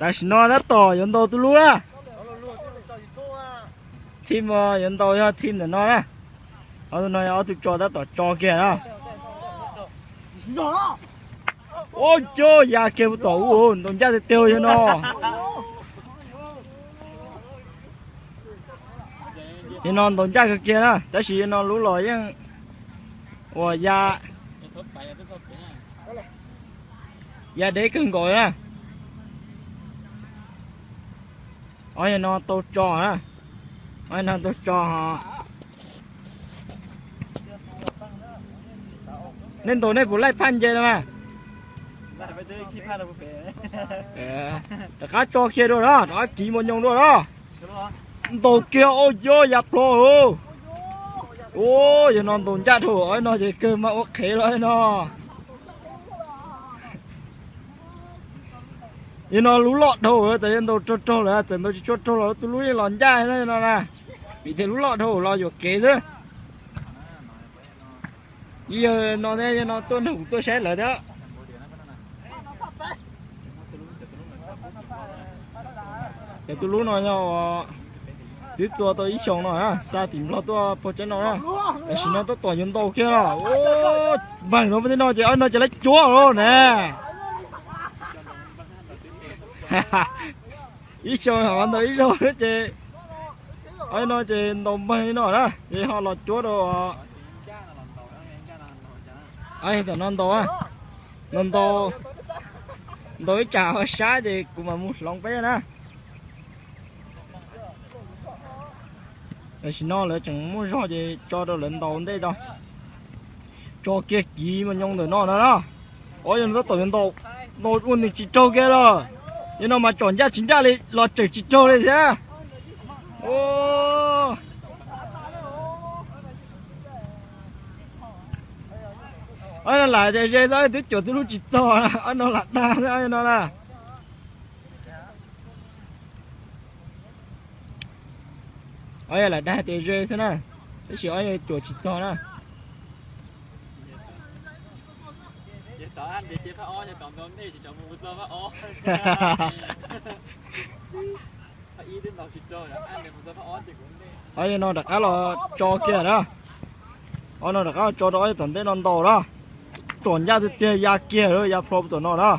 Tam sim no tab tom yuav ntaus tus lub na. Txhij mas yuav ntaus yog txhij ntawm no na. Ob tug no yog ob tug tso tab tom tso kiag na. Ua cas ya kiag puag tom ub, ntaus ncaj tiag tiag yog no. Yog no ntaus ncaj kawg kiag na, tab sis yog no lub los yeej ua ya, ya deb kawg nkaus na. Ob yog no tau tso na, ob yog no tau tso. Nej ntaus nej puas laij phaj nce no mas? Rov qab tso kiag dua na, rov qab kiv mos nyoos dua na. Ntaus kiag, ua cas ya plho lauj. Ua yog no ntaus ncaj dhau, ob no ces kawg mas ua qhev los no. Yog no lub loj dhau, txawm yog ntaus raug raug lawm txawm ntaus tsis tshua raug los tus lub yeej los ncaj no na. Vim tias lub loj dhau los yuam kev xwb. Ib yawg no thiab, yawg no tuaj nug kuv tuaj saib lawv thiab. Cov tus lub no yog twb txua tau ib xyoos no, xa tim Nplog tuaj puag teb no na. Tam sim no tab tom yuav ntaus kiag, npaug no, tej no ces ob no ces lawv cuab los na. Ib xyoos ho ntaus ib zaug ces, ob no ces ntaus npaug li no na, ces ho los cuab rau. Ob tom no ntaus, no ntaus, ntaus ib tsam ho sab ces kuv mam mus hloov peb na. Tam sim no lawv tseem muaj zog ces tso rau lawv ntaus ntej tso. Tso kiag kiv mos nyoos ntawm no na. Ob yawg no tab tom yuav ntaus, ntaus ua nws tsis raug kiag lawm. Yawg no mas tsom ncaj tsis ncaj li los tseem tsis raug li thiab. Ob no lam tias ze xwb, twb cuam tus lub tsis txog, ob no lam dag xwb ob yawg no na. Ob yawg lam dag tias ze xwb na, tab sis ob yawg cuam tsis txog na. Ob yawg no rov qab los tso kiag na. Ob no rov qab los tso rau ob yawg tom ntej no ntaus na. Tsom ncaj tiag tiag ya kiag, ya plho tom no na.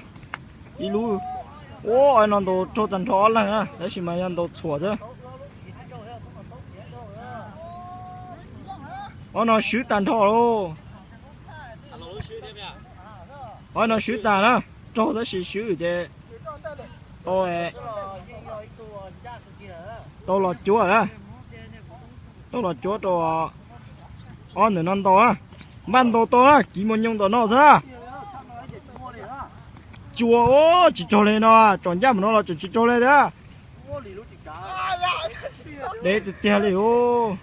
Ib lub, ua ob no ntaus raug tag nrho ob leeg na, tab sis mas yog ntaus txhuam xwb. Ob no swb tag nrho lauj. Ob no swb tag na, raug tab sis swb ces tau, tau los cuab na, tau los cuab rau ob ntawm no ntaus na. Npaj ntaus tau na, kiv mos nyoos tom no xwb na. Cua, tsis raug li no, tsom ncaj mus no los tseem tsis raug li thiab. Deb tiag tiag li os.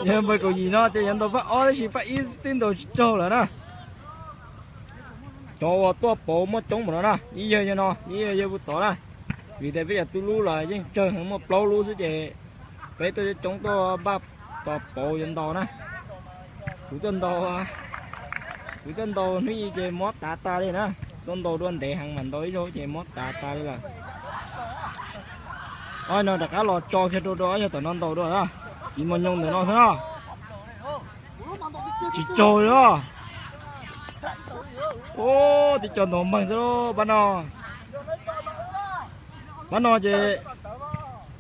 Yog npawg kaum yim no tias yuav ntaus phaj ob tab sis phaj ib twb ntaus tsis raug lawm na. Cov uas tuaj pauv muaj coob mus no na, ib yawg yawg no, ib yawg yawg puag tod na. Vim tias peb cov tub lub los yeej tsawg heev, muaj plaub lub xwb ces peb tuaj coob tuaj npaj tos pauv yuav ntaus na. Kuv tuaj ntaus, kuv tuaj ntaus hnub i ces mob tav tas li na. Tuaj ntaus dua ntev heev mas ntaus ib zaug ces mob tav tas li lawm. Ob no rov qab los tso kiag rau rau ob yawg tom no ntaus dua na. Kiv mos nyoos ntawm no xwb na. Tsis raug li os. Ub, tib co ntaus npeeg xwb pab no. Pab no ces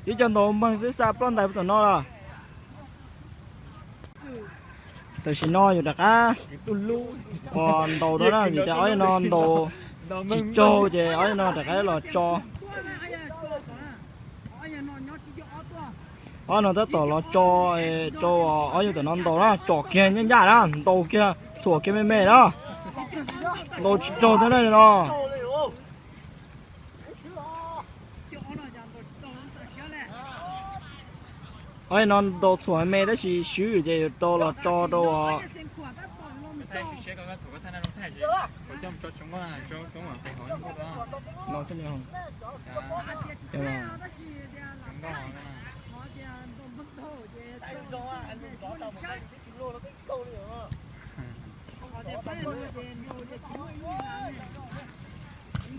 tib co ntaus npeeg xwb xa ploj ntais pub tom no lawm. Tam sim no yus rov qab ua ntaus rau na, vim tias ob yawg no ntaus tsis raug ces ob yawg no rov qab los tso. Ob no tab tom los tso rau ob yawg tom no ntaus na, tsom kiag ncaj ncaj na, ntaus kiag txhuam kiag me me na. Ntaus tsis raug thiab na no. Ob yawg no ntaus txhuam me me tab sis swb ces yus tau los tso rau.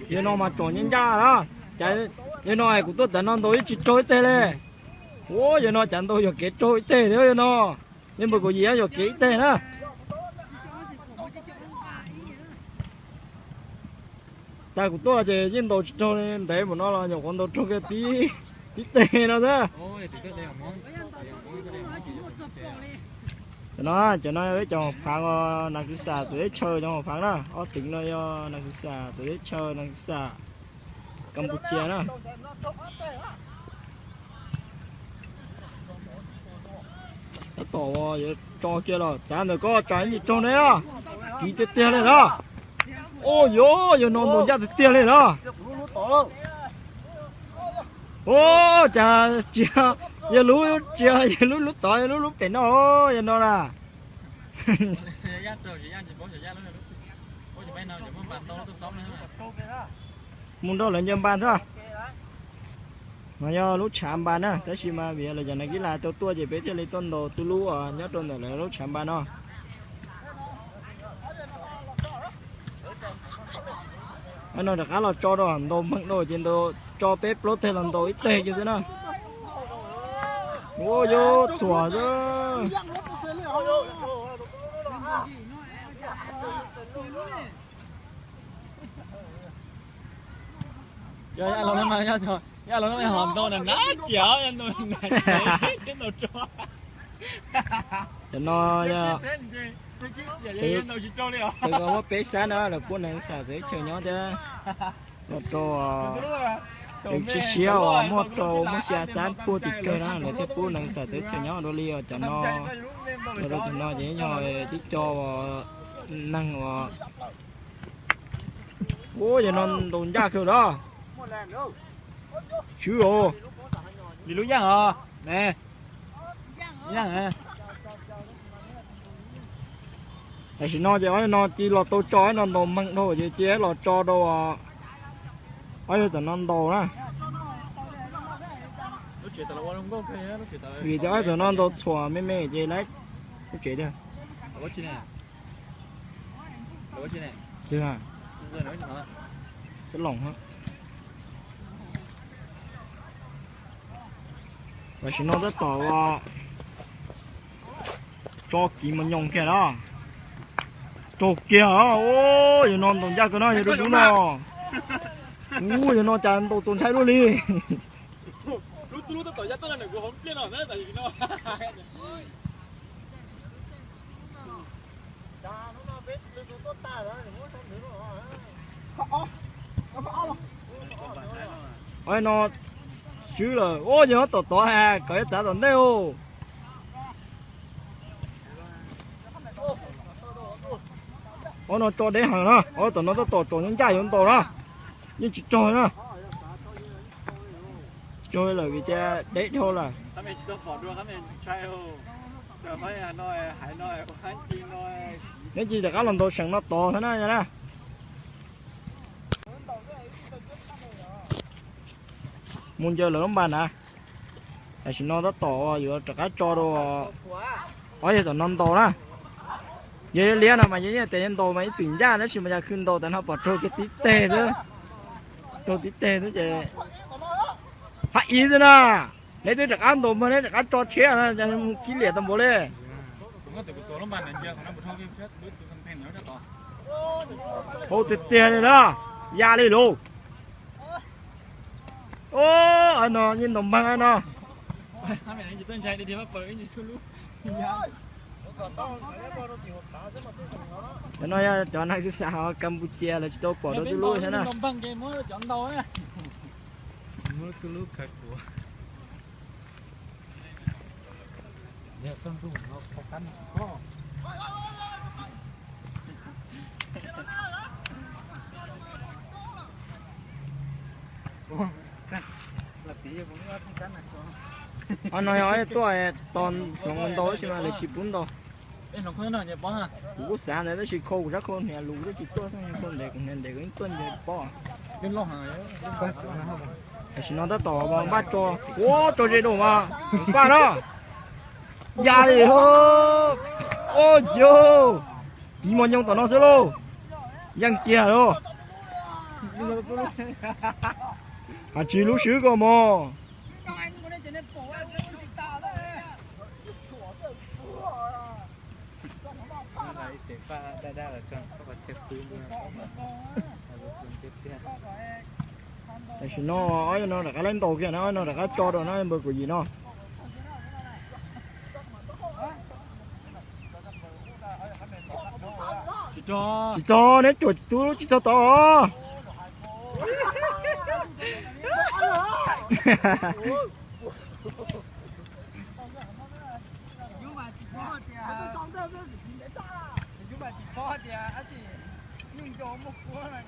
Yawg no mas tsom ncaj ncaj na. Yawg no kuv tuaj tav no ntaus yeej tsis raug ib teg li. Ua yawg no cas ntaus yuam kev raug ib teg thiab yawg no. Yawg npawg Kaum Yim yuam kev ib teg na. Cas kuv tuaj ces yeej ntaus tsis raug li, ntev npaum no los nyuam qhuav ntaus raug kiag tib teg no xwb. Cov no, cov no yog peb cov hauv phav, nas kwv xam txawv teb chaws cov hauv phav na. Ob teev no yog nas kwv xam txawv teb chaws, nas kwv xam Kampuchia na. Tab tom yuav tso kiag los txav ntawm ko tsam ib ntsis raug ne. Kiv tiag tiag li na. Ua yawg, yawg no ntaus ncaj tiag tiag li na. Ua cas tsis yog, yawg lub tsis yog yawg lub lub tod, yawg lub lub pem no, yawg no na. Mus nrog lawv ncaws npas xwb. No yog lub tshav npas na, tab sis mas vim lawv cov nas kib las tau tuaj ces peb thiaj li tuaj ntaus tus lub uas nyob rau ntawm lawv lub tshav npas no. No rov qab los tso rau ntaus meeg rau ces ntaus tso peb plaub teg los ntaus ib teg kiag xwb na. Ua yawg txhuam xwb. Cov no yog, muab peb xab na, lawv pub neeg xam txawv teb chaws nyob thiab. Los rau, ces tsis siab uas muaj rau muab xya xab puag tim kawg na lawv thiaj pub neeg xam txawv teb chaws nyob dua li os. Cov no, los rau cov no ces yog tib co neeg uas, ua yawg no ntaus ncaj kawg los. Swb os, li lub yaj os ne. Tam sim no ces ob yawg no cia los tau tso, ob yawg no ntaus meeg dhau ces cia los tso rau ob yawg tom no ntaus na. Vim tias ob yawg tom no ntaus txhuam me me ces lawv lub tsev tiag. Xab loos. Tam sim no tab tom tso kiv mos nyoos kiag na. Raug kiag, yawg no ntaus ncaj kawg no yawg dub dub no. Ua yawg no cas ntaus txaus ntshai luaj li. Ob no swb lawm, ua yawg no tom tod, kom yawg txav tom ntej os. Ob no tso deb heev na, ob tom no tab tom tsom ncaj ncaj yuav ntaus na, yeej tsis raug na. Tsis raug lawm vim tias deb dhau lawm. Neb cia li rov qab los ntaus seem no tod thiab na yog na. Mus ncaws lawv lub npas na. Tam sim no tab tom yuav rov qab tso rau ob yawg tom no ntaus na. Yog liab no mas yog tias yuav ntaus mas ib txwm ncaj tab sis mas yog khwv ntaus tas no pom raug kiag tib teg xwb. Raug tib teg xwb ces hab ib xwb na. Neb twb rov qab ntaus mas neb rov qab tso tshiab no mus khib liam tau npaum li. Hau tiag tiag li na, ya li lauj. Ub, no yeej ntaus npag no. Cov no yog cov neeg xwb xav hauv Campuchia lawv tsis tau pom rau tib lub thiab na. Ob no yog tuaj tos hloov ntau tab sis mas lawv tsis pub ntau. Kuv kuj xav ntawd tab sis khau kuv sab khau hniav lus tab sis tuaj xwb, khau ntev kuv hniav ntev kuv yeej tuaj ncaws pob. Tam sim no tab tom npaj tso, ua tso ze dua mas faj na. Ya li, ua yog kiv mos nyoos tom no xwb lauj. Yeej kiag lauj. Has tsis lub swb ko mog. Tam sim no ob no rov qab laib ntaus kiag na, ob no rov qab tso rau na npawg Kuv Yim no. Tsis txog, neb cuam tus tsis txog tod.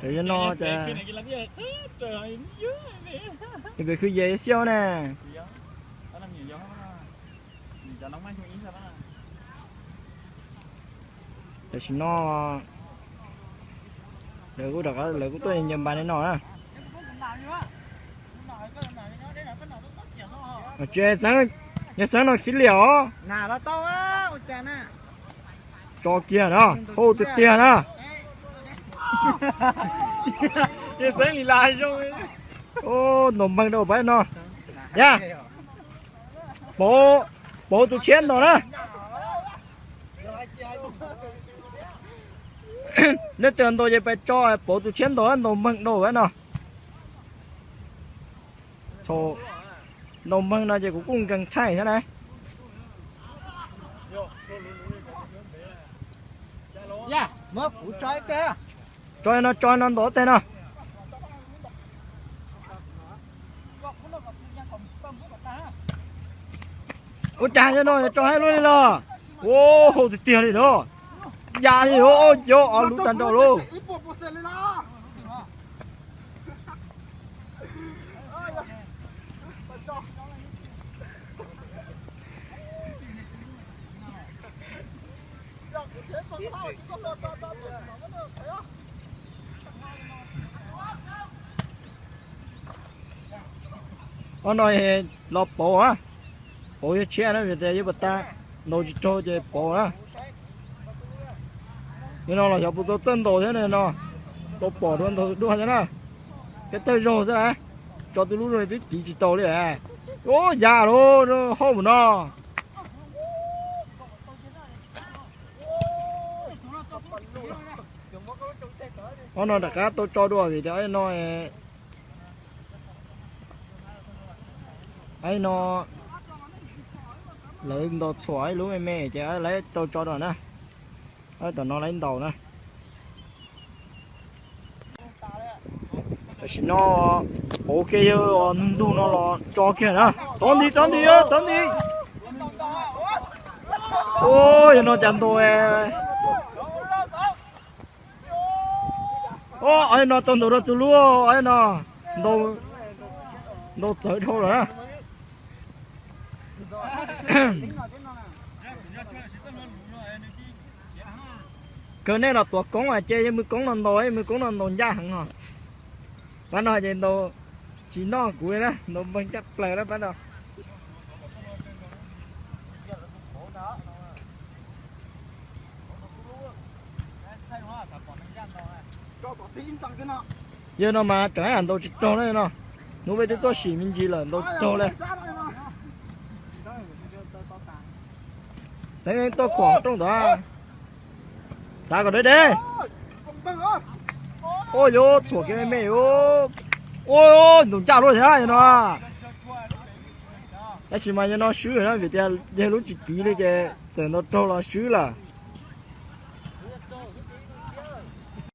Tam sim no ces pem khwv yes xiab ne. Tam sim no lawv kuj rov qab, lawv kuj tuaj nce npas li no na. Tsis, yawg Xeeb no khib liam os. Tso kiag na, hauj tiag tiag na. Ntaus npawg rau pab no. Yog, pauv, pauv tus tshiab ntaus na. Nej twb ntaus ces pab tso pauv tus tshiab ntaus, ntaus npawg rau pab no. Ntaus npawg no ces kuv kuj nkees thaij thiab na. Tso no, tso no ntaus tej no. Ua cas yog no tso hais lub li los. Ua hauj tiag tiag li no. Ya li os, cov os lub tag nrho lauj. Ob no los pauv, pauv yawg tshiab na, vim tias yawg puas tas, ntaus tsis raug ces pauv na. Yog no los xyov puas tau txawj ntaus thiab no, tau pom dua ntaus dua thiab na. Tej thawj zaug xwb na, tso tus lub zoo twb kiv tsis tau li. Ua ya lauj, hauj mus no. Ob no rov qab tau tso dua vim tias no, no lawv ntaus txhuam ib lub me me ces lawv tau tso dua na. Tom no lawv ntaus na. Tam sim no pauv kiag yawg ntug no los tso kiag na. Txhob nti, txhob nti, txhob nti. Yog no cas ntaus. Ob no tau ntaus rau tus lub, ob no ntaus txawv dhau lawm na. Kawg nej los tuav koob ces yog mus koob no ntaus, mus koob no ntaus ncaj heev os. Pab no ces ntaus tsis noj kuv li na, ntaus npawg ncaj plaws na pab no. Yawg no mas tseem ntaus tsis raug na no. Hnub peb twb tuaj sim me ntsis lawm ntaus tsis raug li. Xeeb tuaj khuam rooj ntawd. Txav kom deb deb. Ua yuav txhuam kiag me me. Ua, ntaus ncaj luaj thiab yawg no. Tab sis mas yawg no swb na vim tias yawg lub tsis kiv li ces txawm ntaus raug los swb lawm.